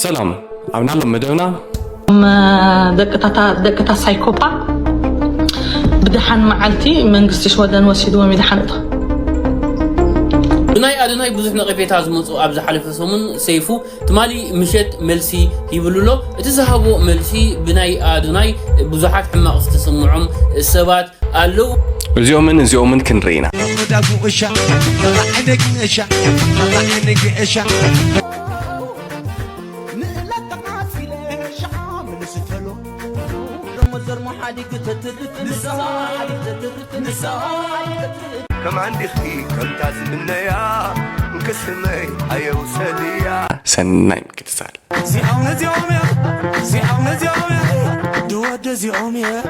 ሰላም፣ ኣብ ናሎም መደብና ደቅታታ ደቅታ ሳይኮፓ ብደሓን መዓልቲ መንግስቲ ሽወደን ወሲድዎም ይደሓን እቶ ብናይ ኣዶናይ ብዙሕ ነቐፌታ ዝመፁ ኣብ ዝሓለፈ ሰሙን ሰይፉ ትማሊ ምሸት መልሲ ሂብሉ ኣሎ። እቲ ዝሃቦ መልሲ ብናይ ኣዶናይ ብዙሓት ሕማቕ ዝተሰምዖም ሰባት ኣለዉ። እዚኦምን እዚኦምን ክንርኢ ኢና። ከማን ዲኺ ከምታ ዝምነያ እንክስመይ ኣየውሰድያ። ሰናይ ምክትታል። እዚኦም ነዚኦም እዮም፣ እዚኦም ነዚኦም እዮም፣ ድወደ እዚኦም እዮም።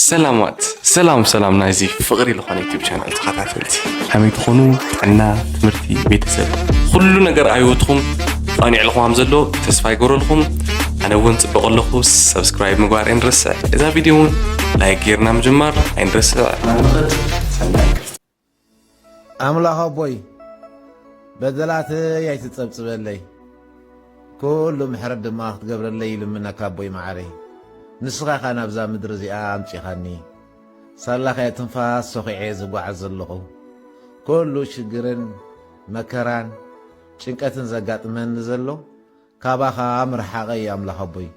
ሰላማት ሰላም ሰላም ናይዚ ፍቕሪ ዝኾነ ዩቲብ ቻናል ተኸታተልቲ ከመይ ትኾኑ? ጥዕና፣ ትምህርቲ፣ ቤተሰብ፣ ኩሉ ነገር ኣብ ህይወትኩም ቃኒዕ ልኹም ዘሎ ተስፋ ይገብረልኩም። ኣነ እውን ፅቡቕ ኣለኹ። ሰብስክራይብ ምግባር ኣይንረስዕ። እዛ ቪድዮ እውን ላይክ ጌርና ምጅማር ኣይንረስዕ። ንኽድ ሰናይ። ኣምላኽ ኣቦይ፣ በደላተይ ኣይትጸብጽበለይ፣ ኩሉ ምሕረት ድማ ክትገብረለይ ይልምነካ ኣቦይ መዓረይ። ንስኻ ኢኻ ናብዛ ምድሪ እዚኣ ኣምጺኻኒ። ሳላኻ ትንፋስ ሰኺዐ ዝጓዓዝ ዘለኹ፣ ኩሉ ሽግርን መከራን ጭንቀትን ዘጋጥመኒ ዘሎ ካባኻ ምርሓቐይ ኣምላኽ ኣቦይ፣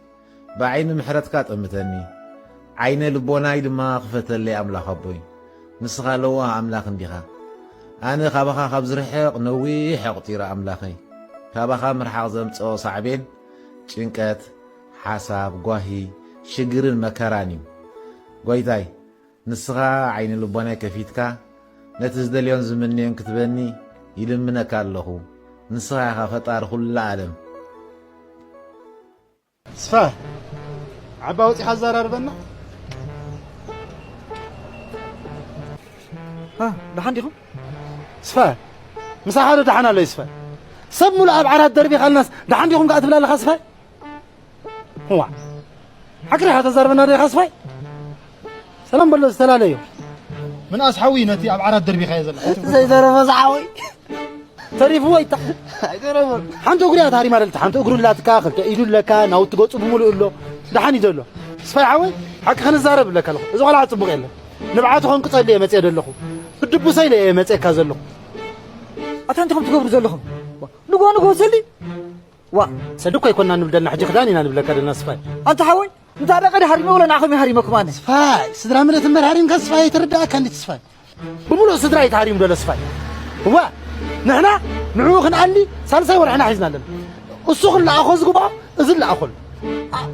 ብዓይኒ ምሕረትካ ጠምተኒ፣ ዓይነ ልቦናይ ድማ ክፈተለይ ኣምላኽ ኣቦይ። ንስኻ ለዋህ ኣምላኽ እንዲኻ። ኣነ ካባኻ ካብ ዝርሕቕ ነዊሕ ኣቑጺረ ኣምላኸይ። ካባኻ ምርሓቕ ዘምጽኦ ሳዕቤን ጭንቀት፣ ሓሳብ፣ ጓሂ፣ ሽግርን መከራን እዩ። ጎይታይ፣ ንስኻ ዓይኒ ልቦናይ ከፊትካ ነቲ ዝደልዮን ዝምንዮን ክትበኒ ይልምነካ ኣለኹ። ንስኻ ኢኻ ፈጣሪ ኩላ ዓለም። ስፋ ዓባ ወፂኻ ኣዘራርበና። ሃ፣ ደሓን ዲኹም? ስፋ ምሳኻ ዶ ደሓን ኣሎ? ስፋ ሰብ ሙሉ ኣብ ዓራት ደርቢኻልናስ ደሓን ዲኹም ከኣ ትብላ ኣለኻ? ስፋ ዋ ሓቅሪ ኢኻ ተዛርበና ዶ ኢኻ? ስፋ ሰላም በሎ፣ ዝተፈላለዮ። ምንኣስ ሓዊ ነቲ ኣብ ዓራት ደርቢኻዮ ዘለኻ ዘይተረፈ ዝሓወይ ተሪፍዎ ይታ ኣይተረፈን። ሓንቲ እግሩ እያ ተሃሪማ ደልታ፣ ሓንቲ እግሩ ኣላትካ፣ ክልተ ኢዱ ኣለካ፣ ናውቲ ገጹ ብምሉእ ኣሎ። ደሓን እዩ ዘሎ። ስፋይ ሓወይ፣ ሓቂ ክንዛረብ ኣለካ ኣለኹ። እዚ ቆልዓ ጽቡቕ የለን። ንብዓቱ ከንቅጸሉ እየ መጽየ ዘለኹ። ብድቡሰ ኢለ እየ መጽየካ ዘለኹ። ኣታ እንታይ ከም ትገብሩ ዘለኹም? ንጎ ንጎ ሰሊ ዋ ሰሊ እኮ ኣይኮንና ንብል ደልና፣ ሕጂ ክዳን ኢና ንብለካ ደልና ስፋይ። ኣንታ ሓወይ፣ እንታ ደቀ ድሃሪመ ወለ ንዓኹም ይሃሪመኩም ኣነ። ስፋይ፣ ስድራ ምለት እምበር ሃሪምካ ስፋይ ኣይተረዳእካ እንዲ ስፋይ። ብምሉእ ስድራ እዩ ተሃሪሙ ዘሎ ስፋይ። እዋ ንሕና ንዕኡ ክንኣሊ ሳልሳይ ወርሕና ሒዝና ኣለና። እሱ ክለኣኾ ዝግብኦ እዚ ለኣኾሉ።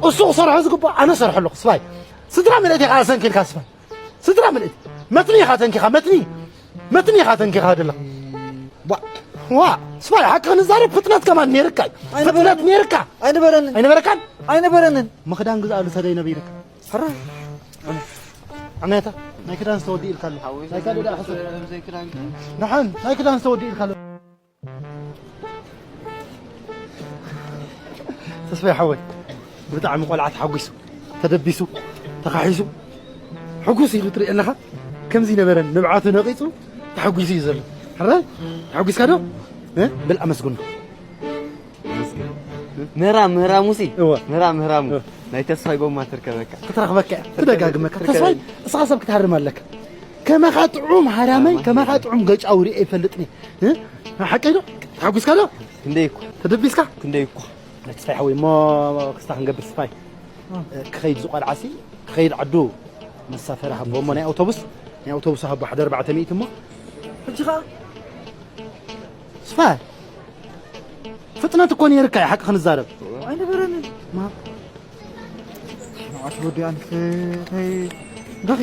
እሱ ክሰርሖ ዝግብኦ ኣነ ሰርሖ ኣለኹ ስፋይ። ስድራ ምለት ኢኻ ኣሰንኪልካ ስፋይ። ስድራ ምለት መትኒ ኢኻ ተንኪኻ መትኒ መትኒ ኢኻ ተንኪኻ ደለኻ። ዋ ዋ ስፋይ ሓቂ ክንዛረብ ፍጥነት ከማን ነይርካ እዩ። ፍጥነት ነይርካ ኣይነበረንን። ኣይነበረካን? ኣይነበረንን። ምኽዳን ግዛኣሉ ተደይ ነቢርካ። ሕራ ዓመታ ናይ ክዳን ዝተወዲ ኢልካ ኣሎ። ናይ ካልእ ደኣ ሕሰብ። ደሓን ናይ ክዳን ዝተወዲ ኢልካ ኣሎ። ተስፋይ ሓወይ ብጣዕሚ ቆልዓ ተሓጒሱ ተደቢሱ ተኻሒሱ ሕጉስ ኢሉ ትርኢ ኣለኻ። ከምዚ ነበረን ንብዓቱ ነቒጹ ተሓጒሱ እዩ ዘሎ። ሕራይ ተሓጒስካ ዶ? እ? ብል ኣመስግኖ። ምህራም ምህራሙሲ እወ። ምህራም ምህራሙ እወ። ናይ ተስፋይ ጎማ ትርከበካ። ክትረኽበካ እያ ትደጋግመካ። ትርከበካ። ተስፋይ እስኻ ሰብ ክትሃርም ኣለካ። ከማኻ ጥዑም ሃራመይ ከማኻ ጥዑም ገጫዊ ርኤ ይፈልጥኒ። እ? ሓቀይ ዶ? ተሓጒስካ ዶ? ክንደይ እኮ ተደቢስካ? ክንደይ እኮ ተስፋይ ሓወይ እሞ ክስታ ክንገብር ስፋይ ክኸይድ ዝቆልዓሲ ክኸይድ ዓዱ መሳፈሪ ሃቦ እሞ ናይ ኣውቶቡስ ናይ ኣውቶቡስ ሃቦ ሓደ ኣርባዕተ ሚእቲ እሞ ሕጂ ኸዓ ስፋይ ፍጥነት እኮ ነይርካ እዩ ሓቂ ክንዛረብ ኣይነበረንን ማ ንዓት ወዲ ኣንተ ዳኺ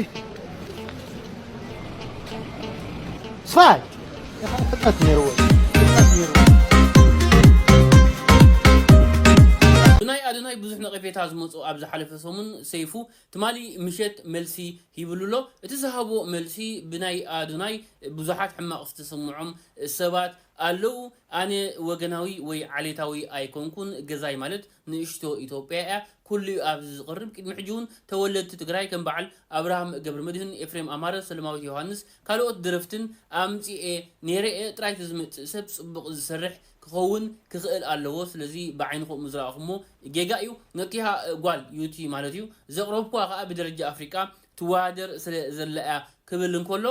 ስፋይ ፍጥነት ነይርዎ ፍጥነት ነይርዎ ብናይ ኣዶናይ ብዙሕ ነቐፌታ ዝመፁ ኣብ ዝሓለፈ ሰሙን ሰይፉ ትማሊ ምሸት መልሲ ሂብሉ ኣሎ። እቲ ዝሃቦ መልሲ ብናይ ኣዶናይ ብዙሓት ሕማቕ ዝተሰምዖም ሰባት ኣለዉ። ኣነ ወገናዊ ወይ ዓሌታዊ ኣይኮንኩን። ገዛይ ማለት ንእሽቶ ኢትዮጵያ እያ። ኩሉ እዩ ኣብዚ ዝቕርብ። ቅድሚ ሕጂ እውን ተወለድቲ ትግራይ ከም በዓል ኣብርሃም ገብረመድህን፣ ኤፍሬም ኣማረ፣ ሰለማዊት ዮሃንስ፣ ካልኦት ደረፍትን ኣምጺኤ ነይረ እየ። ጥራይ ተዝመጽእ ሰብ ጽቡቕ ዝሰርሕ ክኸውን ክኽእል ኣለዎ። ስለዚ ብዓይንኹም ዝረኣኹሞ ጌጋ እዩ። ነቲሃ ጓል ዩቲ ማለት እዩ ዘቕረብኩዋ ከኣ ብደረጃ ኣፍሪቃ ትወዳደር ስለ ዘላ እያ ክብል እንከሎ፣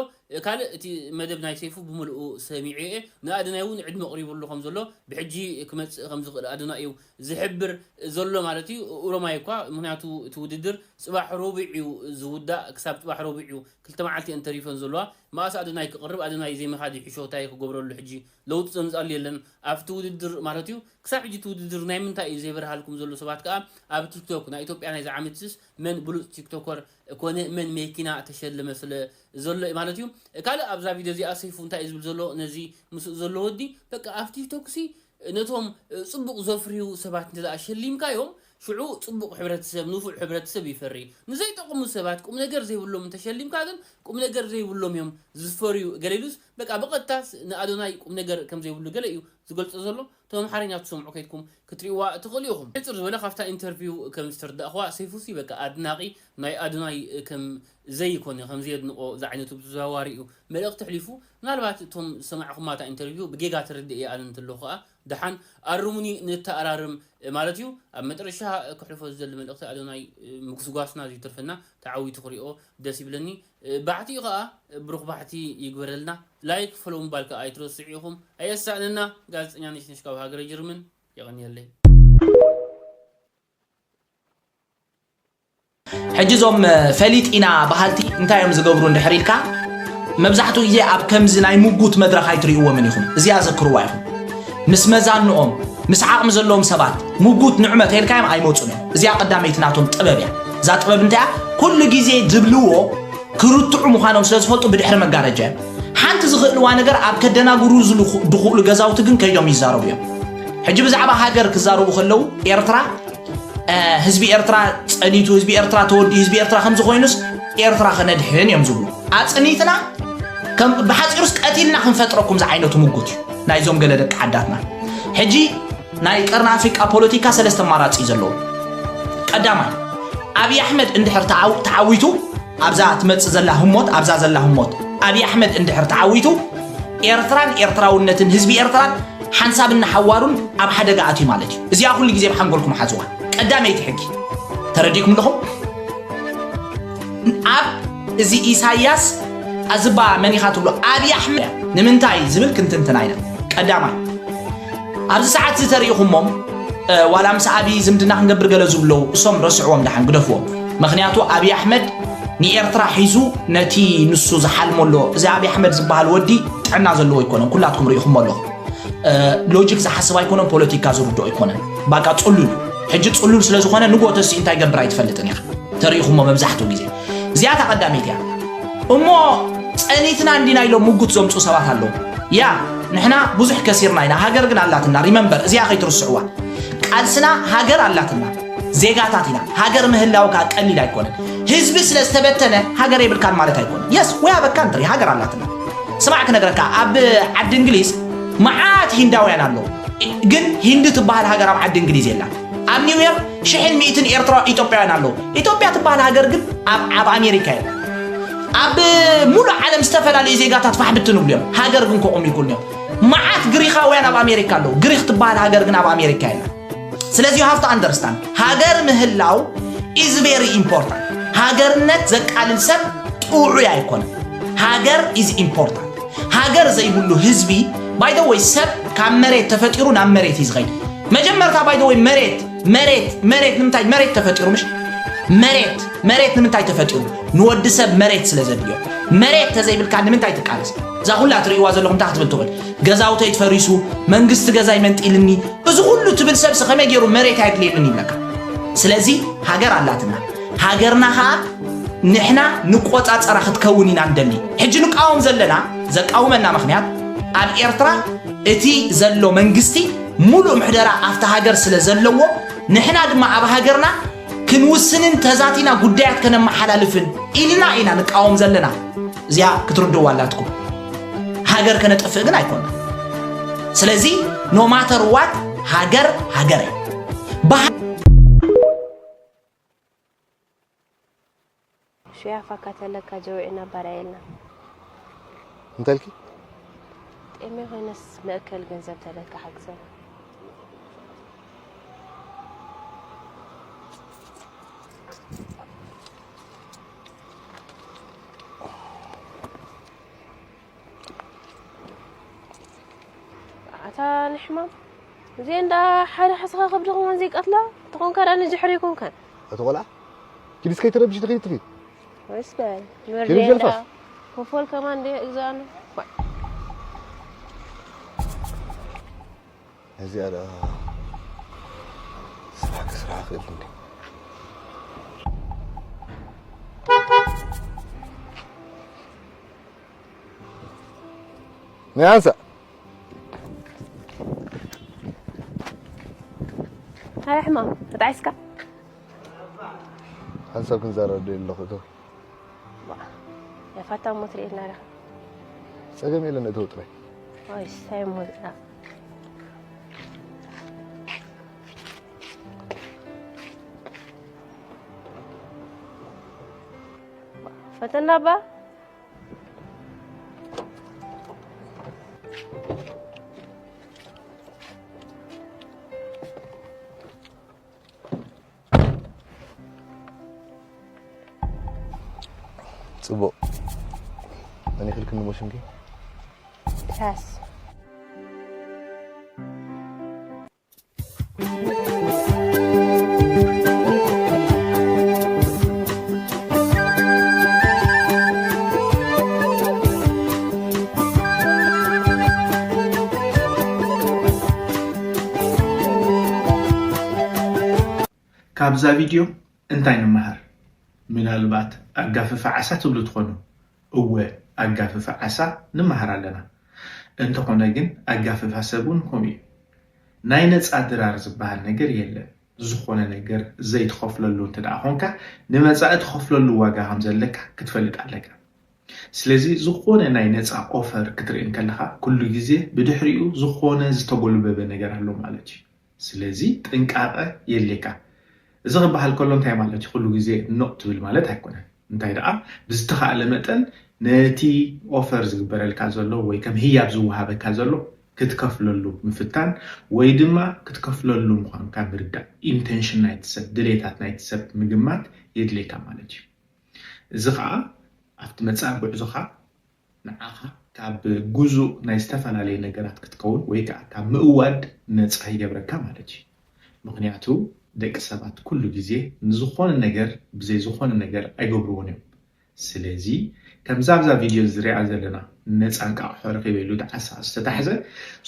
ካልእ እቲ መደብ ናይ ሰይፉ ብምልኡ ሰሚዑ እየ። ንኣደናይ እውን ዕድመ ቅሪቡሉ ከም ዘሎ፣ ብሕጂ ክመጽእ ከም ዝኽእል ኣደና እዩ ዝሕብር ዘሎ ማለት እዩ። ኦሮማይ እኳ፣ ምኽንያቱ እቲ ውድድር ጽባሕ ረቡዕ እዩ ዝውዳእ፣ ክሳብ ጽባሕ ረቡዕ እዩ፣ ክልተ መዓልቲ እየን ተሪፈን ዘለዋ። መኣስ ኣደናይ ክቕርብ፣ ኣደናይ ዘይምኻድ እዩ ሕሾታይ ክገብረሉ ሕጂ ለውጢ ዘምጻሉ የለን ኣብቲ ውድድር ማለት እዩ። ክሳብ ሕጂ እቲ ውድድር ናይ ምንታይ እዩ ዘይበርሃልኩም ዘሎ ሰባት ከኣ ኣብ ቲክቶክ ናይ ኢትዮጵያ ናይዚ ዓመትስ መን ብሉጽ ቲክቶከር ኮነ መን መኪና ተሸለመ ስለ ዘሎ እዩ ማለት እዩ። ካልእ ኣብዛ ቪድዮ እዚኣ ሰይፉ እንታይ እዩ ዝብል ዘሎ ነዚ ምስኡ ዘሎ ወዲ በቃ ኣብ ቲክቶክ ሲ ነቶም ጽቡቕ ዘፍርዩ ሰባት እንተ ደኣ ሸሊምካዮም ሽዑ ጽቡቕ ሕብረተሰብ ንፉዕ ሕብረተሰብ ይፈሪ። ንዘይጠቕሙ ሰባት ቁም ነገር ዘይብሎም እንተሸሊምካ ግን ቁም ነገር ዘይብሎም እዮም ዝፈርዩ ገለ ኢሉስ በቃ ብቐጥታስ ንኣዶናይ ቁም ነገር ከም ዘይብሉ ገለ እዩ ዝገልጾ ዘሎ። እቶም ኣምሓርኛ ትሰምዑ ከይድኩም ክትርእይዋ ትኽእሉ ኢኹም። ሕጽር ዝበለ ካብታ ኢንተርቪው ከም ዝተረዳእኽዋ ሰይፉሲ በቃ ኣድናቒ ናይ ኣዶናይ ከም ዘይኮነ ከም ዘየድንቖ ዝዓይነቱ ብተዘዋዋሪ እዩ መልእኽቲ ኣሕሊፉ። ምናልባት እቶም ዝሰማዕኹማ እታ ኢንተርቪው ብጌጋ ተረዲኤ ኣነ እንተለኹ ከኣ ደሓን ኣርሙኒ ንተኣራርም ማለት እዩ። ኣብ መጨረሻ ከሕልፎ ዝደሊ መልእኽቲ ኣዶናይ ምጉስጓስና ዘይተርፈና ተዓዊቱ ክሪኦ ደስ ይብለኒ። ባሕቲ እዩ ከኣ ብሩኽ ባሕቲ ይግበረልና። ላይክ ፎሎው ምባል ከኣ ኣይትረስዑ ኢኹም ኣየሳእነና። ጋዜጠኛ ነሽነሽ ካብ ሃገረ ጀርመን የቐንየለይ። ሕጂ እዞም ፈሊጥ ኢና በሃልቲ እንታይ እዮም ዝገብሩ እንድሕር ኢልካ መብዛሕትኡ ግዜ ኣብ ከምዚ ናይ ምጉት መድረኽ ኣይትርእይዎምን ኢኹም። እዚኣ ዘክርዋ ኢኹም። ምስ መዛንኦም ምስ ዓቕሚ ዘለዎም ሰባት ምጉት ንዕመት ኢልካዮም ኣይመፁን እዮም። እዚኣ ቀዳመይቲ ናቶም ጥበብ እያ። እዛ ጥበብ እንታይ እያ? ኩሉ ግዜ ዝብልዎ ክርትዑ ምዃኖም ስለ ዝፈልጡ ብድሕሪ መጋረጃ እዮም። ሓንቲ ዝኽእልዋ ነገር ኣብ ከደናግሩ ዝኽእሉ ገዛውቲ ግን ከይዶም ይዛረቡ እዮም። ሕጂ ብዛዕባ ሃገር ክዛረቡ ከለዉ ኤርትራ ህዝቢ ኤርትራ ጸኒቱ፣ ህዝቢ ኤርትራ ተወዲኡ፣ ህዝቢ ኤርትራ ከምዚ ኮይኑስ ኤርትራ ከነድሕን እዮም ዝብሉ። ኣጽኒትና ከም ብሓጺሩስ ቀቲልና ክንፈጥረኩም ዝዓይነቱ ምጉት እዩ ናይዞም ገለ ደቂ ዓዳትና። ሕጂ ናይ ቀርኒ ኣፍሪቃ ፖለቲካ ሰለስተ ኣማራጺ እዩ ዘለዎ። ቀዳማይ ኣብይ ኣሕመድ እንድሕር ተዓው- ተዓዊቱ ኣብዛ ትመጽእ ዘላ ህሞት ኣብዛ ዘላ ህሞት ኣብይ ኣሕመድ እንድሕር ተዓዊቱ ኤርትራን ኤርትራውነትን ህዝቢ ኤርትራን ሓንሳብን ንሓዋሩን ኣብ ሓደጋ ኣትዩ ማለት እዩ። እዚኣ ኩሉ ግዜ ብሓንጎልኩም ሓዝዋ። ቀዳመይቲ ሕጊ ተረዲእኩም ኣለኹም? ኣብ እዚ ኢሳያስ ኣዝባ መን ኢኻ ትብሎ ኣብይ ኣሕመድ ንምንታይ ዝብል ክንትንትና ኢና። ቀዳማይ ኣብዚ ሰዓት እዚ ተሪኢኹሞም ዋላ ምስ ኣብይ ዝምድና ክንገብር ገለ ዝብለው እሶም ረስዕዎም ደሓን ግደፍዎም። ምኽንያቱ ኣብይ ኣሕመድ ንኤርትራ ሒዙ ነቲ ንሱ ዝሓልሞ ኣሎ። እዚ ኣብይ ኣሕመድ ዝበሃል ወዲ ጥዕና ዘለዎ ኣይኮነን። ኩላትኩም ርኢኹሞ ኣለኹም። ሎጂክ ዝሓስብ ኣይኮነን፣ ፖለቲካ ዝርድኦ ኣይኮነን። ባቃ ጽሉል ሕጂ ጽሉል ስለ ዝኾነ ንጎ ተሲ እንታይ ገብር ኣይትፈልጥን ኢኻ። ተሪኢኹሞ መብዛሕትኡ ግዜ እዚኣ እታ ቀዳመይቲ እያ። እሞ ጸኒትና እንዲና ኢሎም ምጉት ዘምፁ ሰባት ኣለዉ። ያ ንሕና ብዙሕ ከሲርና ኢና፣ ሃገር ግን ኣላትና። ሪመምበር እዚኣ ከይትርስዕዋ። ቃልስና ሃገር ኣላትና፣ ዜጋታት ኢና። ሃገር ምህላው ከዓ ቀሊል ኣይኮነን። ህዝቢ ስለ ዝተበተነ ሃገር የብልካን ማለት ኣይኮነን። የስ ወይ ኣበካ እንትሪ ሃገር ኣላትና። ስማዕ ክነግረካ፣ ኣብ ዓዲ እንግሊዝ መዓት ሂንዳውያን ኣለዉ፣ ግን ሂንዲ ትበሃል ሃገር ኣብ ዓዲ እንግሊዝ የላን። ኣብ ኒውዮርክ ሽሕን ሚእትን ኤርትራ ኢትዮጵያውያን ኣለዉ። ኢትዮጵያ ትበሃል ሃገር ግን ኣብ ኣብ ኣሜሪካ እያ። ኣብ ሙሉእ ዓለም ዝተፈላለዩ ዜጋታት ፋሕ ብትን ይብሉ እዮም። ሃገር ግን ከቑም ይክእሉ እዮም። መዓት ግሪኻውያን ኣብ ኣሜሪካ ኣለዉ። ግሪኽ ትበሃል ሃገር ግን ኣብ ኣሜሪካ የላ። ስለዚ you have to understand ሃገር ምህላው is very important። ሃገርነት ዘቃልል ሰብ ጥዑይ ኣይኮነን። ሃገር is important። ሃገር ዘይብሉ ህዝቢ by the way ሰብ ካብ መሬት ተፈጢሩ ናብ መሬት እዩ ዝኸይድ። መጀመርታ by the way መሬት መሬት መሬት ንምንታይ መሬት ተፈጢሩ ምሽ መሬት መሬት ንምንታይ ተፈጢሩ ንወዲ ሰብ መሬት ስለ ዘድልዮ። መሬት ተዘይብልካ ንምንታይ ትቃለስ? እዛ ኩላ ትርእይዋ ዘለኹም እንታይ ክትብል ትኽእል? ገዛውተይ ትፈሪሱ፣ መንግስቲ ገዛይ መንጢልኒ፣ እዚ ኩሉ ትብል ሰብሲ ከመይ ገይሩ መሬት ኣየድልየንን ይብለካ? ስለዚ ሃገር ኣላትና። ሃገርና ኸኣ ንሕና ንቆጻጸራ ክትከውን ኢና ንደሊ። ሕጂ ንቃወም ዘለና ዘቃውመና ምኽንያት ኣብ ኤርትራ እቲ ዘሎ መንግስቲ ሙሉእ ምሕደራ ኣብቲ ሃገር ስለ ዘለዎ ንሕና ድማ ኣብ ሃገርና ክንውስንን ተዛቲና ጉዳያት ከነመሓላልፍን ኢልና ኢና ንቃወም ዘለና። እዚኣ ክትርድእዋ ኣላትኩም። ሃገር ከነጥፍእ ግን ኣይኮና። ስለዚ no matter what ሃገር ሃገር እያ። ብሃ- ሹያ ፋካ ተለካ ጀውዒና ባርያ የልና። እንታይ ኢልኪ? ጤሜ ኮይነስ መእከል ገንዘብ ተለካ ሓግዘና። ኣታ ንሕማም እዚኤን ደኣ ሓደ ሓስኻ ከብዲ ከማን ዘይቀትላ ተኾንካ ደኣ ንድሕሪ ኣይኮንካን። ኣቲ ቆልዓ ኪዲ እስከ ይትረብሽ ትኸይድ ትኺድ ወይስ በል ኪዲ ንወርድኤን ጀልፋፍ ደኣ ኮፎል ከማን እንደ እግዛኣና። እዚኣ ደኣ ስራሕ ክስራሕ ክእል እንዴ ናይ ኣንሳ ሃይ ሕማም ተጣዒስካ። ሓንሳብ ክንዛረብ ዶ ኣለኹ እቶ ያፋታ ሞት ርኤልና ዲኻ? ጸገም የለን እቶ ጥራይ ወይ ሳይ ሞት ፈተና ባ ጽቡቕ መን ይኽልክኒ ሞ ሽምኪ ትራስ ካብዛ ቪድዮ እንታይ ንመሃር? ምናልባት ኣጋፍፍ ዓሳ ትብሉ ትኾኑ። እወ ኣጋፍፍ ዓሳ ንመሃር ኣለና። እንተኾነ ግን ኣጋፍፋ ሰብ እውን ከምኡ እዩ። ናይ ነፃ ድራር ዝበሃል ነገር የለን። ዝኾነ ነገር ዘይትኸፍለሉ እንተ ደኣ ኾንካ ንመፃኢ ትኸፍለሉ ዋጋ ከም ዘለካ ክትፈልጥ ኣለካ። ስለዚ ዝኾነ ናይ ነፃ ኦፈር ክትርኢ እንከለኻ ኩሉ ግዜ ብድሕሪኡ ዝኾነ ዝተጎልበበ ነገር ኣሎ ማለት እዩ። ስለዚ ጥንቃቐ የድልየካ። እዚ ክበሃል ከሎ እንታይ ማለት እዩ? ኩሉ ግዜ ኖእ ትብል ማለት ኣይኮነን። እንታይ ደኣ ብዝተኻእለ መጠን ነቲ ኦፈር ዝግበረልካ ዘሎ ወይ ከም ህያብ ዝወሃበካ ዘሎ ክትከፍለሉ ምፍታን ወይ ድማ ክትከፍለሉ ምዃንካ ምርዳእ። ኢንቴንሽን ናይቲ ሰብ፣ ድሌታት ናይቲ ሰብ ምግማት የድልየካ ማለት እዩ። እዚ ኸኣ ኣብቲ መጻኢ ጉዕዞኻ ንዓኻ ካብ ግዙእ ናይ ዝተፈላለየ ነገራት ክትከውን ወይ ከዓ ካብ ምእዋድ ነፃ ይገብረካ ማለት እዩ። ምኽንያቱ ደቂ ሰባት ኩሉ ግዜ ንዝኾነ ነገር ብዘይ ዝኾነ ነገር ኣይገብርዎን እዮም። ስለዚ ከምዛ ኣብዛ ቪድዮ ዝሪኣ ዘለና ነፃ እንቃቕሖ ረኺበ ኢሉ እቲ ዓሳ ዝተታሕዘ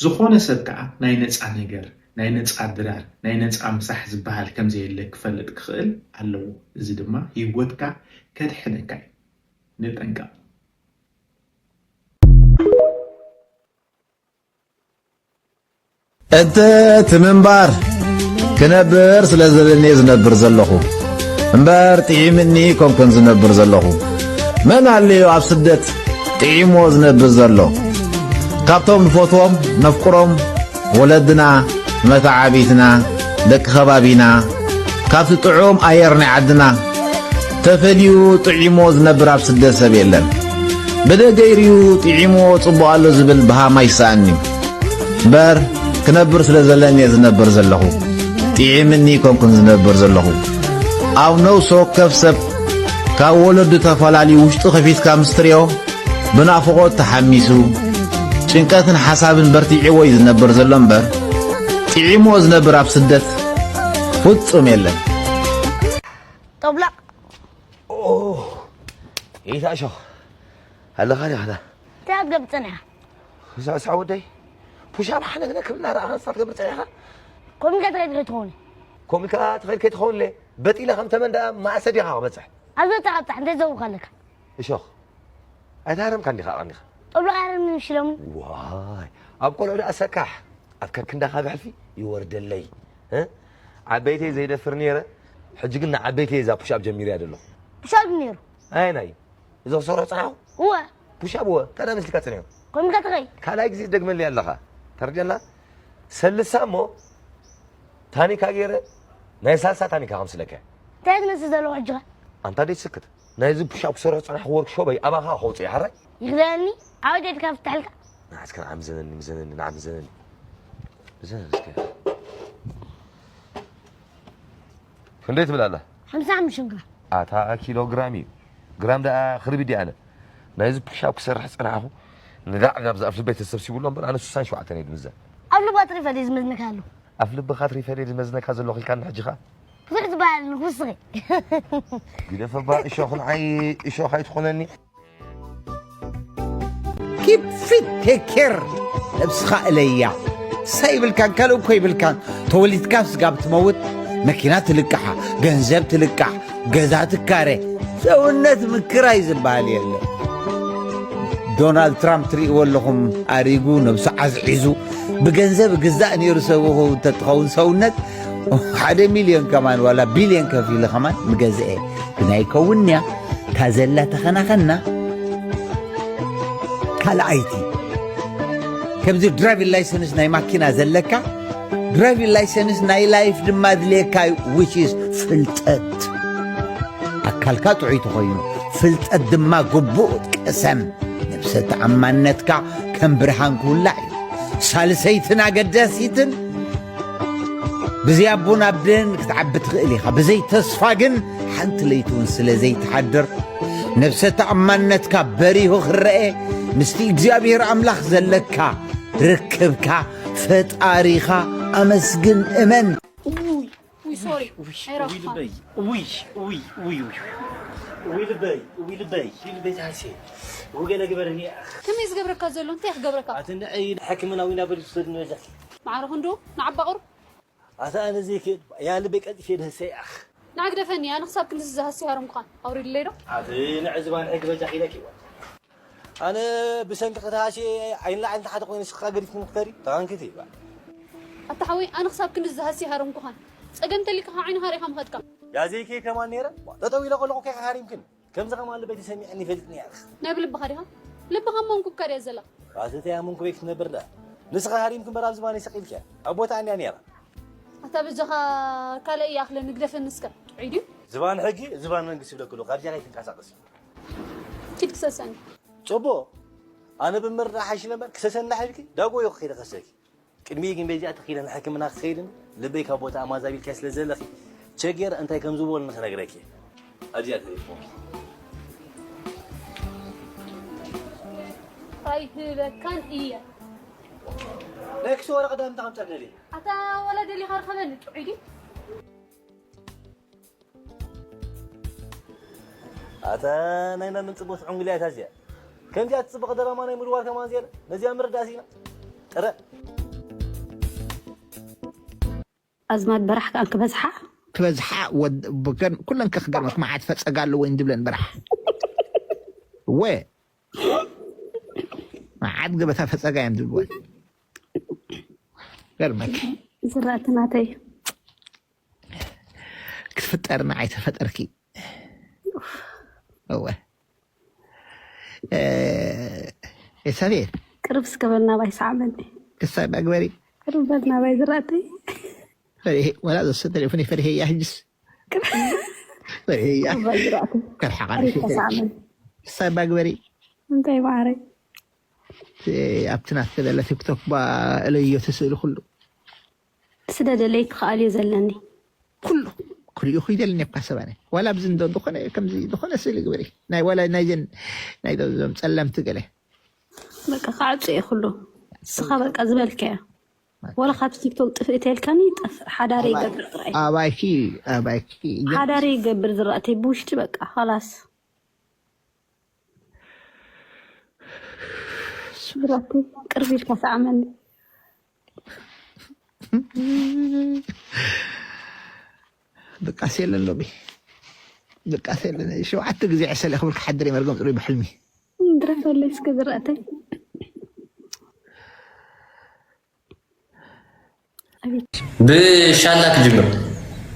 ዝኾነ ሰብ ከዓ ናይ ነፃ ነገር ናይ ነፃ ድራር ናይ ነፃ ምሳሕ ዝበሃል ከምዘየለ ክፈልጥ ክኽእል ኣለዎ። እዚ ድማ ህይወትካ ከድሕነካ እዩ። ንጠንቀቕ። እቲ እቲ ምንባር ክነብር ስለ ዘለኒ እየ ዝነብር ዘለኹ እምበር ጥዒምኒ ኮንኩን ዝነብር ዘለኹ። መን ኣልዮ ኣብ ስደት ጥዒሞ ዝነብር ዘሎ? ካብቶም ንፈትዎም ነፍቅሮም ወለድና፣ መተዓቢትና፣ ደቂ ከባቢና ካብቲ ጥዑም ኣየር ናይ ዓድና ተፈልዩ ጥዒሞ ዝነብር ኣብ ስደት ሰብ የለን። ብደገ ይርዩ ጥዒሞ ጽቡቕ ኣሎ ዝብል ብሃም ኣይሰኣንዩ። እምበር ክነብር ስለ ዘለኒ እየ ዝነብር ዘለኹ። ጥዒምኒ ኮንኩን ዝነብር ዘለኹ። ኣብ ነፍሲ ወከፍ ሰብ ካብ ወለዱ ተፈላልዩ ውሽጡ ከፊትካ ምስ ትሪኦ ብናፍቖት ተሓሚሱ ጭንቀትን ሓሳብን በርቲዕዎ እዩ ዝነብር ዘሎ እምበር ጥዒምዎ ዝነብር ኣብ ስደት ፍጹም የለን። ጠብላቕ ይታ እሾኽ ኣለኻ ዲኻ? እንታይ ክትገብር ጸኒሕካ? ሳዕ ሳዕ ወደይ ፑሻፕ ሓነግነ ክብልና ረኣኻ ንሳ ክትገብር ጸኒሕካ? ኮሚካ ትኸይድ ከይትኸውን። ኮሚካ ትኸይድ ከይትኸውን ለ በጢለ ከም ተመን ደኣ ማእሰ ዲኻ ክበጽሕ? ኣብ ዘተቓጣሕ እንታይ ዘውካ ኣለካ? እሾኽ ኣይተሃረምካን ዲኻ ኣቐኒኻ? ጠብላቕ ኣይሃርምን ሽለሙ። ዋይ ኣብ ቆልዑ ደኣ ሰካሕ ኣብ ከክንዳኻ ብሕልፊ ይወርደለይ እ? ዓበይተይ ዘይደፍር ነይረ ሕጂ ግን ንዓበይተይ እዛ ፑሻፕ ጀሚርያ ደለኹ። ፑሻፕ ነይሩ። ኣየናይ? እዚ ክሰርሖ ጸናሕኩ? እወ። ፑሻፕ እወ። ታዲያ መሲልካ ጸኒሑ? ኮሚካ ትኸይ። ካልኣይ ግዜ ትደግመለይ ኣለኻ። ተረድያና? ሰልሳ እሞ ታኒካ ገይረ ናይ ሳልሳ ታኒካ ከምስለካ። እንታይ ትመስል ዘለኹ ሕጂ ኸ? ኣንታ ደይ ትስክት። ናይዚ ፑሻፕ ክሰርሕ ዝጸናሕኩ ወርክሾበይ ኣባኻ ከውጽእ እየ፣ ሓራይ? ይኽደነኒ? ዓወት ኢድካ ፍትሐልካ? ንዓስከ ንዓ ምዘነኒ፣ ምዘነኒ፣ ንዓ ምዘነኒ። ምዘነኒ እስከ። ክንደይ ትብል ኣላ? ሓምሳ ሓሙሽተ ግራም። ኣታ ኪሎ ግራም እዩ። ግራም ደኣ ክርቢድ እየ ኣነ። ናይዚ ፑሻፕ ክሰርሕ ዝጸናሕኩ ንዳዕ ናብዚ ኣብ ልበይ ተሰብሲቡ ኣሎ እምበር ኣነ ስሳን ሸውዓተን እየ ድምዘን። ኣብ ልባ ትሪፈ ድዩ ዝመዝነካ ኣሎ? ኣብ ልብኻ ትሪፈ ድዩ ዝመዝነካ ዘለኹ ኢልካኒ ሕጂ ኸኣ? ብዙሕ ዝበሃል ንኹስኺ። ግደፈ እባ እሾኽ ንዓይ እሾኽ ኣይትኹነኒ። Keep fit, take care. ነብስኻ እለያ። ንሳ ይብልካን ካልእ እኮ ይብልካን። ተወሊድካ ስጋብ ትመውት መኪና ትልቃሓ፣ ገንዘብ ትልቃሕ፣ ገዛ ትካረ። ሰውነት ምክራይ ዝበሃል የለን። ዶናልድ ትራምፕ ትርእይዎ ኣለኹም ኣሪጉ ነብሱ ዓዝዒዙ ብገንዘብ ግዛእ ነይሩ ሰብኹ እንተትኸውን ሰውነት ሓደ ሚልዮን ከማን ዋላ ቢልዮን ከፊሉ ከማን ምገዝአ ግና ይከውን እያ እታ ዘላ ተኸናኸና ካልኣይቲ ከምዚ ድራይቪን ላይሰንስ ናይ ማኪና ዘለካ ድራይቪን ላይሰንስ ናይ ላይፍ ድማ ድልየካ which is ፍልጠት ኣካልካ ጥዑይ ተኾይኑ ፍልጠት ድማ ግቡእ ቅሰም ነብሰ ተኣማንነትካ ከም ብርሃን ክውላዕ እዩ ሳልሰይትን ኣገዳሲትን ብዘይ ኣቦን ኣደን ክትዓቢ ትኽእል ኢኻ ብዘይ ተስፋ ግን ሓንቲ ለይቲ እውን ስለ ዘይትሓድር ነብሰ ተኣማንነትካ በሪሁ ክረአ ምስቲ እግዚኣብሔር ኣምላኽ ዘለካ ርክብካ ፈጣሪኻ ኣመስግን እመን ውይ ሶሪ ውይ ልበይ ውይ ውይ ውይ ውይ ውይ ልበይ ውይ ልበይ ውይ ልበይ ታሴ ውገለ ግበረኒ ከመይ ዝገብረካ ዘሎ እንታይ ክገብረካ ኣትንዕይ ሕክምና ዊና በሪሱ ሰድኒ በጃ ማዕረ ክንዱ ንዓባ ቁር ኣታ ኣነ ዘይክእል ያ ልበይ ቀልጥፌ ደህሰ ያኽ ንዓግደፈኒ ኣነ ክሳብ ክንድዚ ዝሃሲ ሃረምኩኻን ኣውሪድለይ ዶ ኣቲ ንዕዝባን ሕጊ በጃ ኢለኪ ኣነ ብሰንኪ ከተሃስየ ዓይኒ ላዕሊ ንታሕቲ ኮይኑ ንስኻ ገዲፍኩም ክትከዲ ተቐንክቲ ይባል ኣታ ሓወይ ኣነ ክሳብ ክንድዚ ዝሃሲ ሃረምኩኻን ጸገም ተሊካ ዓይንኻ ሪኻ ምኸድካ ያዘይከ ከማን ነይረ ጠጠው ኢለ ከለኹ ከይካ ሃሪምክን ከምዚ ከማን ልበይ ተሰሚዐኒ ይፈልጥኒ ያለኽ ናይ ብልብኻ ዲኻ ልብኻ መንኩብካ ድያ ዘላ ኣትተያ መንኩበይ ክትነብር ዳ ንስኻ ሃሪምክ እምበር ኣብ ዝባነይ ሰቒልክያ ኣብ ቦታ እንያ ነይራ ኣታ በጃኻ ካልእ ይኣኽለኒ ግደፈኒ እስከ ጥዑይ ድዩ ዝባን ሕጊ ዝባን መንግስቲ ይብለክሉ ካብዚኣ ከይትንቀሳቐስ ኪድ ክሰሰኒ ጽቡቕ ኣነ ብምርዳእ ሓይሽ ነበር ክሰሰኒ ዳሕልኪ ዳጎ ይኹ ከይደ ከሰኪ ቅድሚ ግን በዚኣ ተኺለ ንሕክምና ክኸይድን ልበይ ካብ ቦታ ኣማዛቢልካ ስለ ዘለኺ ቸጌር እንታይ ከም ዝበሉ ንኽነግረኪ ኣብዚኣ ተሪፎም ኣይህበካን እየ ናይ ክሲ ወረቐት ዳምታ ከምፀር ደልየ ኣታ ወላ ደሊኻ ርኸበኒ ጥዑይ ድዩ ኣታ ናይ መን ጽቡቅ ዕንጉልያ እታ እዚኣ ከምዚኣ ትጽብቕ ደራማ ናይ ምድዋር ከማን ዝየለ ነዚኣ ምርዳእ ሲና ጥረ ኣዝማድ በራሕ ከኣ ክበዝሓ ክበዝሓ ኩለን ከክገርመክ መዓት ፈጸጋ ኣለዎ ዝብለን በራሕ ወ መዓት ገበታ ፈጸጋ እዮም ዝብልወን ገርመክ ዝራእቲ ናተይ ክትፍጠርና ኣይተፈጠርኪ እወ ኤልሳቤጥ ቅርብ እስከ በል ናባይ ሰዓበኒ ክሳይ ባግበሪ ቅርብ በል ናባይ ዝራእተይ ፈሪሄ ወላ ዘሰ ቴሌፎን ፈሪሄ ያ ሕጅስ ፈሪሄ ያ ከርሓቃ ክሳይ ባግበሪ እንታይ ማዕረይ ኣብቲ ናትከ ዘለ ቲክቶክ ባ እለዮ ትስእሊ ኩሉ ስደደለይ ክኸኣል እዩ ዘለኒ። ኩሉ ክሪኡ ክይደልኒ እኳ ሰባነ ዋላ ኣብዚ እንዶ ዝኾነ ከምዚ ዝኾነ ስእሊ ግበሪ ናይ ዋላ ናይዘን ናይ ዞም ጸለምቲ ገለ በቃ ክዓጹ እየ ኩሉ ንስኻ በቃ ዝበልካዮ ዋላ ካብቲ ቲክቶክ ጥፍእ ተልካኒ ይጠፍእ ሓዳረ ይገብር ጥራይ ኣባይኪ ኣባይኪ ሓዳረ ይገብር ዝራእተይ ብውሽጢ በቃ ኻላስ ስራተይ ቅርብ ኢልካ ሰዓመኒ ድቃስ የለን ሎሚ ድቃስ የለን ሸውዓተ ግዜ ዕሰለ ክብል ክሓድር መርገም ፅሩይ ብሕልሚ ድረፈለይ እስከ ዝራእተይ ብሻላ ክጅምር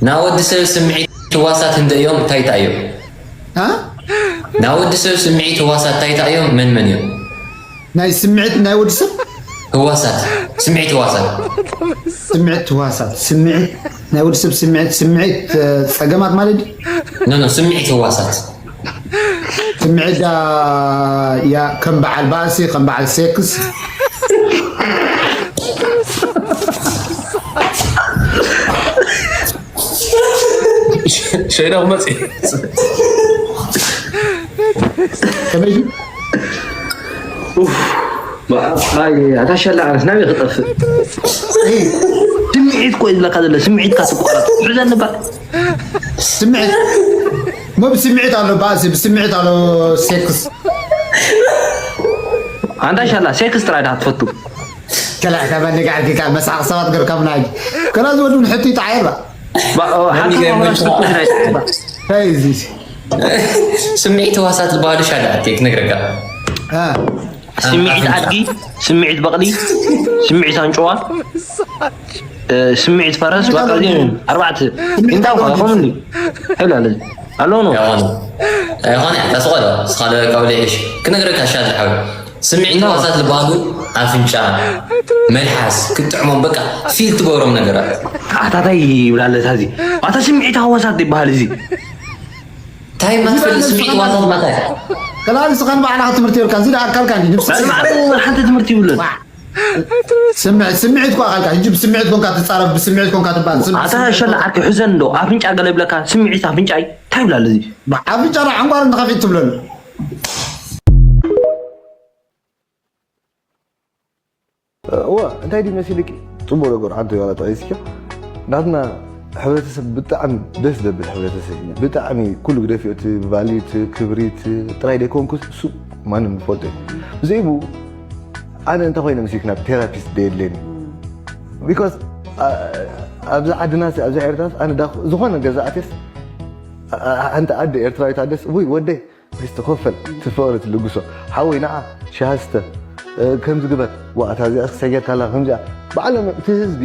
ናወዲ ሰብ ስምዒት ህዋሳት ህንደ እዮም እንታይ እንታይ እዮም ናወዲ ሰብ ስምዒት ህዋሳት እንታይ እንታይ እዮም መን መን እዮም ናይ ስምዒት ናይ ወዲ ሰብ ህዋሳት፣ ስምዒት ህዋሳት። ስምዒት ህዋሳት፣ ስምዒት ናይ ወዲ ሰብ ስምዒት፣ ስምዒት እ፣ ጸገማት ማለት ድዩ? ኖ ኖ፣ ስምዒት ህዋሳት። ስምዒት ዳ ያ ከም በዓል ባእሲ፣ ከም በዓል ሴክስ። ሸይዳ መጽ ከመይ ድዩ? ኣታሻላ ዓረስ ናበይ ክጠፍእ? ስምዒት ኮ ይብለካ ዘሎ፣ ስምዒትካ ትቋረጥ። ሕዘኒ ባ ስምዒት ሞ ብስምዒት ኣሎ ባእሲ፣ ብስምዒት ኣሎ ሴክስ። ኣንታ ሻላ ሴክስ ጥራይ ዳ ትፈቱ። ከላ ካብ ነጋዕርኪ ካብ መሳቕ ሰባት ገር ካብ ናይ ከላ ዝወዱ ንሕቲ ይጣየር ባ ሓንቲ ታይ እዚ ስምዒት ህዋሳት ዝበሃሉ ሻዳ ኣቴ ክነግረካ። አ ስምዒት ኣድጊ፣ ስምዒት በቕሊ፣ ስምዒት ኣንጭዋ፣ እ፣ ስምዒት ፈረስ፣ በቃ እዚኦም እዮም። ኣርባዕተ። እንታይ እኮ ኣይኮኑን ድዩ? ሕላል ኣሎ ነው። ኣይኾነ ኣይኾነ ተስቆሎ ስኻለ ካብለ እሺ ክነግረካ ሻዳ ሓው ስምዒት ህዋሳት ዝበሃሉ ኣፍንጫ፣ መልሓስ፣ ክትጥዕሞም በቃ ፊል ትገብሮም ነገራት። ኣታታይ ይብላለ ታዚ ኣታ ስምዒት ህዋሳት ይበሃል እዚ። እንታይ ማትፈልጥ ስምዒት ህዋሳት ማታይ? ከላ ንስኻን ባዕላኻ ትምህርቲ የብልካ እዚ ዳ ኣካልካ እንዲ ንብስ ባዕሉ ሓንቲ ትምህርቲ ይብሉን። ስምዒት ስምዒት እኮ ኣካልካ ሕጂ ብስምዒት ኮንካ ትጻረፍ ብስምዒት ኮንካ ትባል ስምዒት ኣታ ሸላ ዓርኪ ሕዘን ዶ ኣፍንጫ ገለ ይብለካ ስምዒት ኣፍንጫ እዩ። እንታይ ይብላል እዚ? ኣፍንጫ ና ዕንጓር እንተኸፊት ትብለሉ እወ እንታይ ድዩ መሲልኪ? ጽቡቅ ነገር ሓንቲ ዋላ ጠቂስኪ ናትና ሕብረተሰብ ብጣዕሚ ደስ ዘብል ሕብረተሰብ እዩ። ብጣዕሚ ኩሉ ግደፊ እቲ ቫልዩ እቲ ክብሪ እቲ ጥራይ ደይኮንኩስ እሱ ማንም ዝፈልጦ እዩ። ብዘይቡ ኣነ እንተ ኮይነ ምስልኪ ናብ ቴራፒስት ደየድልየኒ ቢኮዝ ኣብዚ ዓድና ኣብዚ ኤርትራስ ኣነ ዳ ዝኾነ ገዛ ኣትስ ሓንቲ ኣደ ኤርትራዊት ኣደስ ውይ ወደይ እስቲ ኮፈል ትፈወረት ልግሶ ሓወይ ንዓ ሻሃ ስተ ከምዚ ግበር ዋእታ እዚኣ ክሰየካ ኣላ ከምዚኣ ባዕሎም እቲ ህዝቢ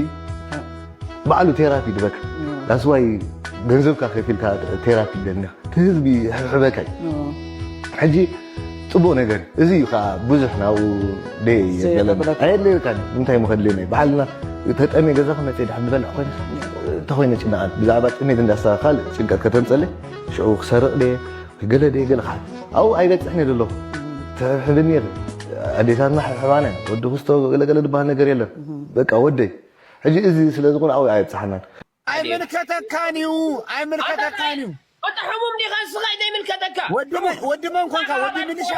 ባዕሉ ቴራፒ ድበካ ዳስዋይ ገንዘብካ ከፊልካ ቴራፒ ደኒ እቲ ህዝቢ ሕበካ እዩ ሕጂ ፅቡቅ ነገር እዩ እዚ እዩ ከዓ ብዙሕ ናብኡ ደየ የበለካ እንታይ ምኸድልየና ባዕልና ተጠምየ ገዛኹ መፅየ ድሓን ዝበልዕ ኮይነ እንተኮይነ ጭናኣት ብዛዕባ ጥሜት እንዳሳ ካልእ ጭንቀት ከተምፀለይ ሽዑ ክሰርቕ ደየ ገለ ደየ ገለ ካል ኣብኡ ኣይበፅሕን እየ ዘለኹ ተሕብኒ ኢኺ ኣዴታትና ሕሕባና ወዲ ክስቶ ገለገለ ዝበሃል ነገር የለን በቃ ወደይ ሕጂ እዚ ስለ ዝኾነ ኣብኡ ኣየብፅሓናን ኣይምልከተካን እዩ ኣይምልከተካን እዩ ወጣ ሕሙም ዲኻ ንስኻ ዘይምልከተካ ወዲ መን- ወዲ መን ኮንካ ወዲ ሚሊሻ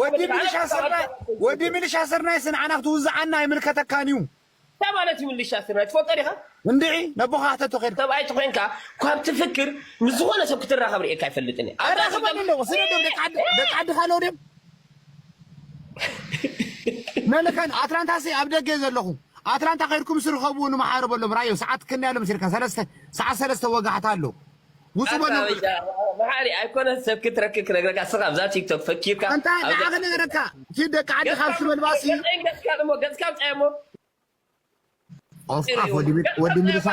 ወዲ ሚሊሻ ስርናይ ወዲ ሚሊሻ ስርናይ ስንዓና ክትውዝዓና ኣይምልከተካን እዩ እንታይ ማለት እዩ ምልሻ ስርናይ ትፈልጦ ዲኻ እንድዒ ነቦኻ ሕተቶ ኸድካ ሰብኣይ ተኾይንካ ካብ ትፍክር ምስ ዝኾነ ሰብ ክትራኸብ ርእየካ ኣይፈልጥን እየ ኣራኽበኒ ኣለዎ ስደዶም ደቂ ዓዲ ደቂ ዓዲ ካልኦ ድዮም መለካን ኣትላንታ ሲ ኣብ ደገ ዘለኹ ኣትላንታ ከይድኩም ስርኸቡ ንምሓረ በሎም ራዮ ሰዓት ክንያሎም ሲልካ ሰለስተ ሰዓት ሰለስተ ወጋሕታ ኣሎ ውፁ በሎም መሓሪ ኣይኮነ ሰብ ክትረክብ ክነግረካ ስኻ ኣብዛ ቲክቶክ ፈኪርካ ኣንታ ንዓ ክነግረካ እቲ ደቂ ዓዲ ካብ ስበልባሲ ገፅካ እሞ ገፅካ ምፃየሞ ኦፍኣፍ ወዲ ሚሊሻ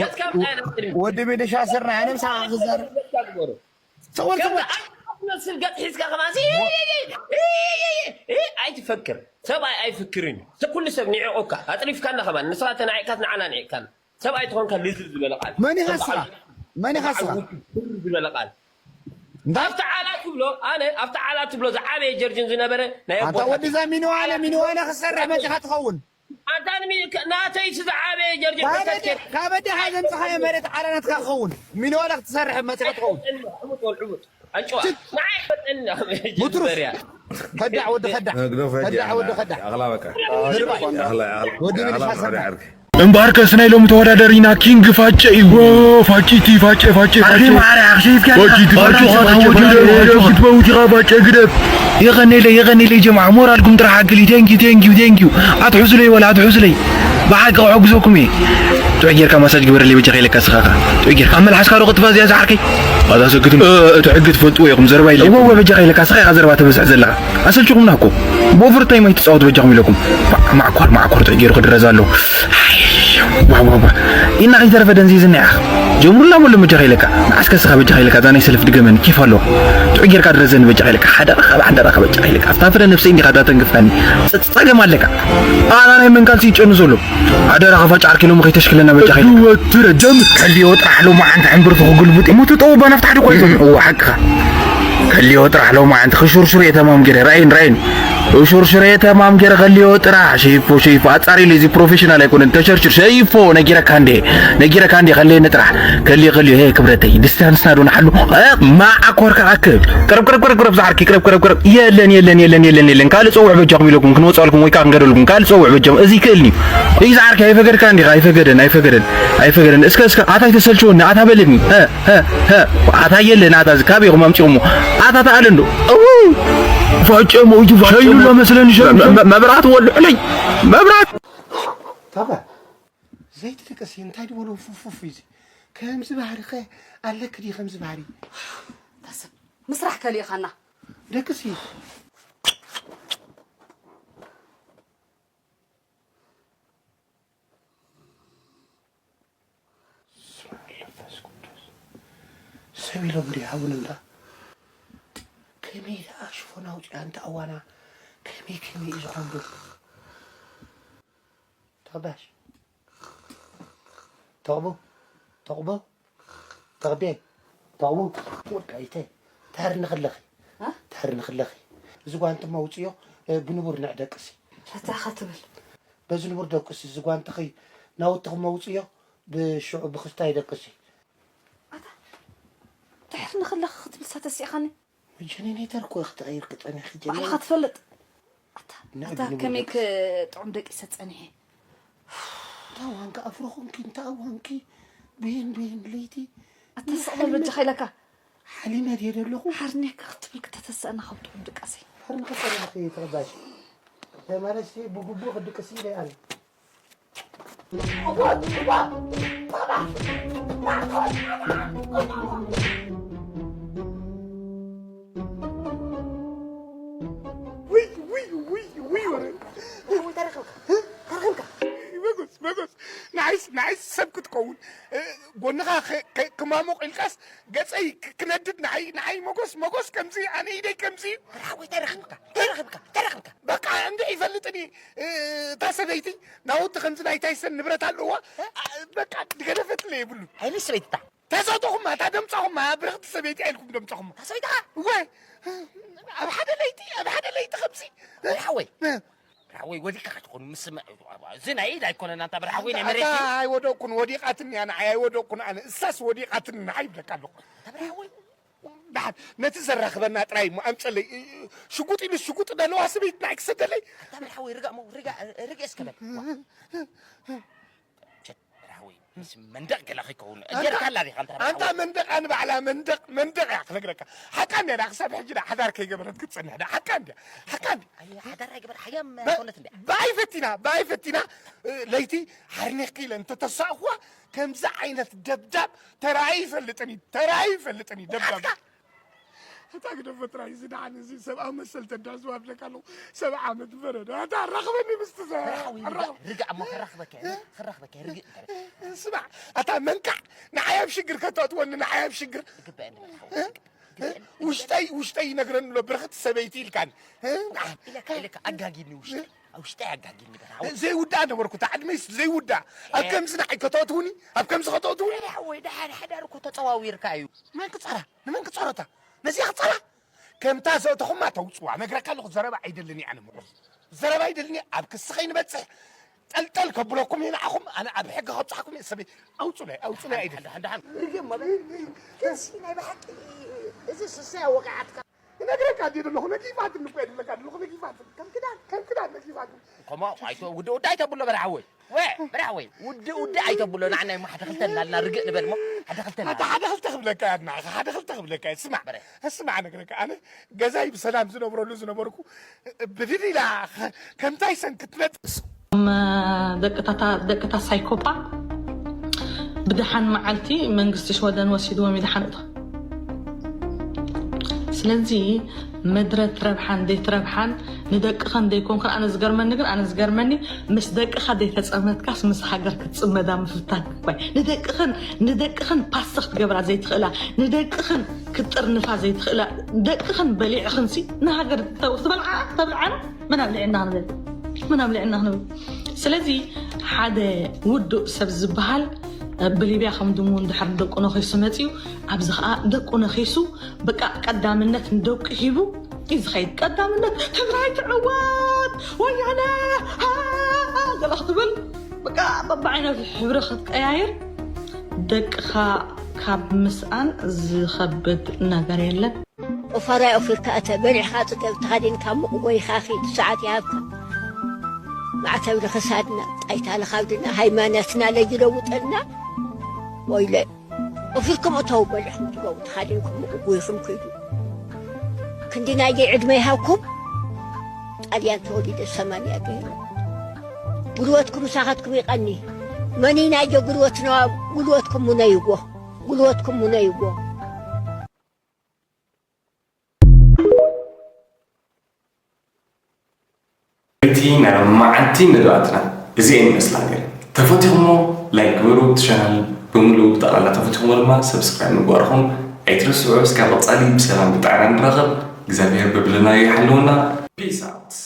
ገፅካ ምፃየሞ ወዲ ሚሊሻ ስርና ኣነ ምሳኻ ክዛረብ ሰወር ሰወር ትመስል ገፅ ሒዝካ ከማን ኣይትፈክር ሰብኣይ ኣይፍክርን እዩ ኩሉ ሰብ ንዕቁካ ኣጥሪፍካና ከማን ንስኻ ተናዒቅካስ ንዓና ንዒቅካና ሰብኣይ ተኾንካ ልዝብ ዝበለ ቃል መን ኢኻ ስኻ መን ኢኻ ስኻ ዝበለ ቃል ኣብቲ ዓላ ትብሎ ኣነ ኣብቲ ዓላ ትብሎ ዝዓበየ ጀርጅን ዝነበረ ናይ ኣታ ወዲዛ ሚኒዋለ ሚኒዋለ ክሰርሕ መፂኻ ትኸውን ኣንታ ናተይ ዝዓበየ ጀርጅን ካበዲ ሓዘምፅኻዮ መሬት ዓላ ናትካ ክኸውን ሚኒዋለ ክትሰርሕ መፂኻ ትኸውን ዕቡጥ ንዓይ ፈጠኒ ከዳዕ ወዲ ከዳዕ ከዳዕ ወዲ ከዳዕ ኣኽላ በቃ ወዲ ሚሊሻ ሰናይ እምበኣርከስ ናይ ሎሚ ተወዳደሪና ኪንግ ፋጨ እዩ። ፋጭቲ ፋጨ ፋጨ ፋጨ ፋጭቲ ፋጨ ፋጨ ግደፍ ክትመውት ኢኻ ፋጨ ግደፍ። የቐኔለ የቐኔለ ጀማዓ ሞራልኩም ጥራሕ ኣክሊ ቴንኪዩ ቴንኪዩ ቴንኪዩ ኣትሑዙለይ ወላ ኣትሑዙለይ ብሓቂ ክሕግዘኩም እየ። ጥዑይ ጌርካ ማሳጅ ግበረለይ በጃኻ ኢለካ ስኻኻ ጥዑይ ጌርካ ኣብ መልሓስካ ዶ ቅጥፋ እዚኣ ዝዓርከይ ኣታ ሰክትም እቲ ሕጊ ትፈልጥዎ ኢኹም ዘረባ ኢለ እወ በጃኻ ኢለካ ስኻ ኢኻ ዘረባ ተበዝሕ ዘለኻ ኣሰልችኹምና እኮ ብኦቨርታይም ኣይትፃወቱ በጃኹም ኢለኩም ማዕኮር ማዕኮር ጥዑይ ገይሩ ክድረዝ ኣለዎ ዋዋዋ ኢና ከይተረፈ ደንዚዝና ኢኻ ጀምሩላ በሎ በጃኻ ኢለካ። ንዓስከ እስኻ በጃኻ ኢለካ፣ እዛ ናይ ሰልፍ ድገመኒ፣ ኬፍ ኣለዋ። ጥዑይ ጌርካ ድረዘኒ በጃኻ ኢለካ። ሓደራኻ፣ ሓደራኻ በጃኻ ኢለካ። ኣብታ ፍረ ነብሰይ እንዲኻ እታ ተንግፍካኒ። ጸ-፣ ጸገም ኣለካ። ኣና ናይ መን ካልሲ ይጨኑ ዘሎ። ሓደራኻ ፋጭ ዓርኪ ሎሚ ከይተሽክለና በጃኻ ኢለካ። ወትረ ጀም ከልዮ ጥራሕ ሎሚ ሓንቲ ሕምብርቲ ክጉልብጥ እሞ ትጠውባ ናብቲ ሓደ ቆይቶ። እዋ ሓቅኻ። ከልዮ ጥራሕ ሎሚ ሓንቲ ክሹርሹር እየ ተማም ገይረ። ራይን፣ ራይን። ሹርሹር እየ ተማም ገይረ ከልዮ ጥራሕ። ሸይፎ፣ ሸይፎ። ኣጻሪሉ እዚ ፕሮፌሽናል ኣይኮነን። ተሸርሽር። ሸይፎ፣ ነጊረካ እንዴ። ነጊረካ እንዴ ከልየኒ ጥራሕ። ከልዮ፣ ከልዮ። ሄ ክብረተይ። ዲስታንስና ዶ ንሓሉ? እ፣ ማዓኮርካ ኣክብ። ቅርብ፣ ቅርብ፣ ቅርብ፣ ቅርብ፣ ዝዓርኪ። ቅርብ፣ ቅርብ፣ ቅርብ። የለን፣ የለን፣ የለን፣ የለን፣ የለን። ካልእ ጸውዕ በጃኹም ኢለኩም ክንወጽኣልኩም ወይ ከዓ ክንገደልኩም። ካልእ ጸውዕ በጃኹም። እዚ ይክእልኒ። እዚ ዝዓርኪ ኣይፈገድካ እንዲኻ። ኣይፈገደን፣ ኣይፈገደን፣ ኣይፈገደን። እስከ፣ እስከ፣ ኣታ ኣይተሰልችወኒ። ኣታ በለኒ። እ፣ እ፣ እ። ኣታ የለን፣ ኣታ እዚ ካበይ ኢኹም ኣምጺኹሞ? ኣታ ተኣለ እንዶ። እው። ፋጨ ሞይቱ፣ ፋጨ ሸይኑ ሞይቱ። ዶ መስለኒ፣ ሸይኑ፣ መ-፣ መ-፣ መብራት ወልዑለይ። መብራት። ታባ፣ ዘይትደቀሲ፣ እንታይ ድበሎ ፉፍ ፉፍ እዩ እዚ? ከምዚ ባህሪ ኸ ኣለክ ድዩ ከምዚ ባህሪ? ታሰብ፣ ምስራሕ ከሊእኻና። ደቅሲ። በስመ አብ መንፈስ ቅዱስ። ሰብ ኢሎም ድዩ ሃቡን እምባ? ከመይ ደኣ ሽፎን ኣውፂኣ እንተ ኣዋና፣ ከመይ ከመይ እዩ ዝኾን ዶ? ተቕባሽ። ተቕቡ። ተቕቡ። ተቕቤ። ተቕቡ። ወዳይተ። ታር ንኽለኺ። እ? ታር ንኽለኺ። እዚ ጓንቲ መውፅዮ፣ እ፣ ብንቡር ንዕ ደቅሲ። ፈታኻ ትብል። በዚ ንቡር ደቅሲ፣ እዚ ጓንትኺ ናውትኺ መውፅዮ፣ ብሽዑ ብኽስታይ ደቅሲ። ኣታ፣ ድሕር ንኽለኺ ክትብል ተሲእኻኒ። ጀነሬተር እኮ ክትቐይር ክጸንሕ ባዕልኻ ጀነሬተር። ትፈልጥ። ኣታ፣ ንዕድ ኣታ ንብሎ። ከመይ ክጥዑም ደቂሰ ጸኒሐ። እንታይ ዋንካ ኣፍሮ ኮንኪ፣ እንታይ ዋንኪ? ብሄን ብሄን ለይቲ። ኣታ፣ ስቕ በል በጃኻ ኢለካ። ሓሊመ ድየ ዘለኹ? ሓርኔካ ክትብል ክተተሰእና ካብ ጥዑም ድቃሰይ። ሓርኒ ክጸንሕ እየ ተቐባሽ። ማለት ብግቡእ ክድቅስ ኢለ ኣነ። ውይ፣ ውይ፣ ውይ፣ ውይ፣ ወረ። ወይ ተረኸብካ? ተረኸብካ? መጎስ፣ መጎስ፣ ንዓይስ፣ ንዓይስ ሰብ ክትከውን፣ እ፣ ጎንኻ ከ-፣ ከ-፣ ክማሙቕ ኢልካስ ገጸይ ክ-፣ ክነድድ ንዓይ፣ ንዓይ መጎስ፣ መጎስ ከምዚ፣ ኣነ ኢደይ ከምዚ። ተረኸብካ? ተረኸብካ? ተረኸብካ? በቃ እንድዒ ይፈልጥኒ፣ እ፣ እታ ሰበይቲ ናውቲ ከምዚ ናይ ታይሰን ንብረት ኣለዋ። እ? ኣ፣ በቃ ገለ ፈትለ የብሉን። ኣይነ ሰበይትታ። ተዘውተኹማ፣ እታ ደምጻኹማ፣ ብርኽቲ ሰበይቲ ኢልኩም ደምጻኹማ። እታ ሰበይትኻ? እወ፣ ኣብ ሓደ ለይቲ፣ ኣብ ሓደ ለይቲ ከምዚ። ብርሓወይ። እ። ብርሓወይ፣ ወዲቕካ ክትኮኑ ምስ መ-፣ እዚ ናይ ኢድ ኣይኮነን፣ ኣንታ ብርሓወይ ናይ መሬት እዩ። ኣታ ኣይወደቕኩን፣ ወዲቓትኒ እያ፣ ንዓይ ኣይወደቕኩን ኣነ፣ እሳስ ወዲቓትኒ ንዓይ ይብለካ ኣለኹ። ኣንታ ብርሓወይ። ደሓን፣ ነቲ ዘራኽበና ጥራይ እሞ ኣምጸለይ። ሽጉጥ ኢሉ ሽጉጥ ደለዋ ሰበይቲ ንዓይ ክሰደለይ። ኣንታ ብርሓወይ፣ ርጋእ እሞ፣ ርጋእ፣ ርግእ እስከ በል። ዋ። ቸት፣ ብርሃወይ፣ ምስ መንደቕ ገለ ከይከውን። ኣንታ፣ ጌርካ ኣላ ዲኻ፣ ኣንታ ኣንታ ብርሃወይ? መንደቕ፣ ኣነ ባዕላ መንደቕ፣ መንደቕ እያ ክነግረካ። ሓቃ እንድያ፣ ክሳብ ሕጂ ደኣ ሓዳር ከይገበረት ክትጸንሕ ደኣ። ሓቃ እንድያ፣ ሓቃ እንድያ። ኣይ፣ ሓዳር ኣይገበር፣ ሓያም ብ-፣ ኮነት እንድያ። ብኣይ ፈቲና፣ ብኣይ ፈቲና፣ እ፣ ለይቲ ሓርኒኽኪ ኢለ እንተተሳእኹዋ፣ ከምዚ ዓይነት ደብዳብ ተራእዩ ይፈልጥን እዩ፣ ተራእዩ ይፈልጥን እዩ፣ ደብዳብ። ኣታ ግደፎ ጥራይ፣ እዚ ደሓን፣ እዚ ሰብኣዊ መሰል ተዳህዝዋ እብለካ ኣለኹ። ሰብዓ ዓመት በረዶ። ኣታ ኣራኽበኒ ምስቲ ዘ-፣ ብርሃዊ፣ ርጋ-፣ ኣራኽበ-፣ ርጋ እሞ ከራኽበካ እየ፣ እ? ከራኽበካ እየ፣ ርግእ እንተ እ? ስማዕ፣ ኣታ መንካዕ፣ ንዓይ ኣብ ሽግር ከተእትወኒ፣ ንዓይ ኣብ ሽግር። ይግበአኒ፣ ብርሃዊ፣ እ? ይግበአኒ፣ እ? ይግበአኒ። ውሽጠይ፣ ውሽጠይ ይነግረኒ ኣሎ፣ ብርኽቲ ሰበይቲ ኢልካኒ። እ? ኢለካ፣ ኢለካ፣ ኣጋጊኒ ውሽጠይ። እ? ውሽጠይ ኣጋጊኒ፣ ብርሃዊ። ዘይውዳእ ነበርኩ፣ እታ ዕድመይስ ዘይውዳእ። ኣብ እ? ከምዚ ንዓይ ከተእትውኒ፣ ኣብ ከምዚ ከተእትውኒ። ብርሃዊ፣ ደሓን ሓዳር እኮ ተጸዋዊርካ እዩ። መን ክጸራ? ንመን ክጸረታ? ነዚኣ ክጸራ? ከምታ ዘእተኹማ ተውጽዋ። ነግረካ ኣለኹ፣ ዘረባ ኣይደልን እየ ኣነ ምቑር። ዘረባ ኣይደልን እየ፣ ኣብ ክሲ ከይንበጽሕ ጠልጠል ከብለኩም እየ ንዓኹም፣ ኣነ ኣብ ሕጊ ከብጽሓኩም እየ። ሰበይ ኣውጹለይ፣ ኣውጹለይ ኣይደልን። ደሓን፣ ደሓን። ርግእ እሞ በል። ክንሲ ናይ ብሓቂ እዚ ስሰያ ወቂዓትካ። እነግረካ እንድየ ዘለኹ፣ ነጊፋትኒ እኮ እየ ዝብለካ ዘለኹ፣ ነጊፋትኒ። ከም ክዳን። ከም ክዳን ነጊፋትኒ። ከምኡ ኣይተ-፣ ውዲ፣ ውዲ ኣይተብሎ በርሓወይ። ወ፣ በርሓወይ። ውዲ፣ ውዲ ኣይተብሎ፣ ንዓና እሞ ሓደ ክልተ እናልና ርግእ ንበል እሞ፣ ሓደ ክልተ ኣታ እናልና። ሓደ ክልተ ክብለካ እያ፣ ንዓኻ ሓደ ክልተ ክብለካ እያ። ስማዕ፣ በረ። ስማዕ፣ እነግረካ፣ ኣነ ገዛይ ብሰላም ዝነብረሉ ዝነበርኩ፣ ብድድ ኢላ፣ ከምታይ ሰን ክትነጥ-፣ እም፣ ደቅታታ-፣ ደቅታ ሳይኮፓ ብደሓን መዓልቲ መንግስቲ ሽወደን ወሲድዎም ይደሓን እቶ። ስለዚ ምድረ ትረብሓን ዘይትረብሓን ንደቅኸን ዘይኮንክን ኣነ ዝገርመኒ ግን ኣነ ዝገርመኒ ምስ ደቅኻ ዘይተጸመድካስ ምስ ሃገር ክትጽመዳ ምፍታን እኳ እዩ። ንደቅኽን ንደቅኽን ፓስተ ክትገብራ ዘይትኽእላ ንደቅኽን ክትጥርንፋ ዘይትኽእላ ደቅኽን በሊዕኽንሲ ንሃገር ተው- ትበልዓ ተብልዓና መን ኣብሊዕና ክንብል መን ኣብሊዕና ክንብል ስለዚ ሓደ ውዱእ ሰብ ዝበሃል ብሊብያ ከም ድሙ እንድሕር ደቁ ነኺሱ መፅዩ ኣብዚ ከዓ ደቁ ነኺሱ በቃ ቀዳምነት ንደቁ ሂቡ እዩ ዝኸይድ ቀዳምነት ትግራይ ትዕወት ወያነ ሃ ገለ ክትብል በቃ በብዓይነቱ ሕብሪ ክትቀያይር ደቅኻ ካብ ምስኣን ዝኸብድ ነገር የለን። ኦፋራይ ኦፊርካ እተ በሊዕኻ ጽገብ ተኸዲንካ ሙቕ ጎይኻ ኺድ ሰዓት ይሃብካ። ማዕተብ ንኽሳድና ጣይታ ንኻብድና ሃይማኖትና ለይለውጠልና ወይለ ኦፊርኩም እተው በሊዕኹም ትገቡ ተኸዲንኩም ሙቕ ጎይኹም ኪዱ። ክንዲ ናየይ ዕድመ ይሃብኩም። ጣልያን ተወሊደ ሰማንያ ገይረ ጉልበትኩም ምሳኻትኩም ይቐኒ። መን እዩ ናዮ ጉልበትና ጉልበትኩም ሙነይዎ። ጉልበትኩም ሙነይዎ። እቲ ናይ መዓልቲ መደባትና እዚኤን ይመስላ ነይረን። ተፈቲኹሞ ላይክ ግበሩ፣ እቲ ቻናል ብምሉኡ ብጠቕላላ ተፈቲኹሞ ድማ ሰብስክራይብ ምግባርኹም ኣይትረስዑ። እስካብ ቀፃሊ ብሰላም ብጥዕና ንራኸብ። እግዚኣብሔር በብለናዮ ይሓልወና። ፒስ ኣውት።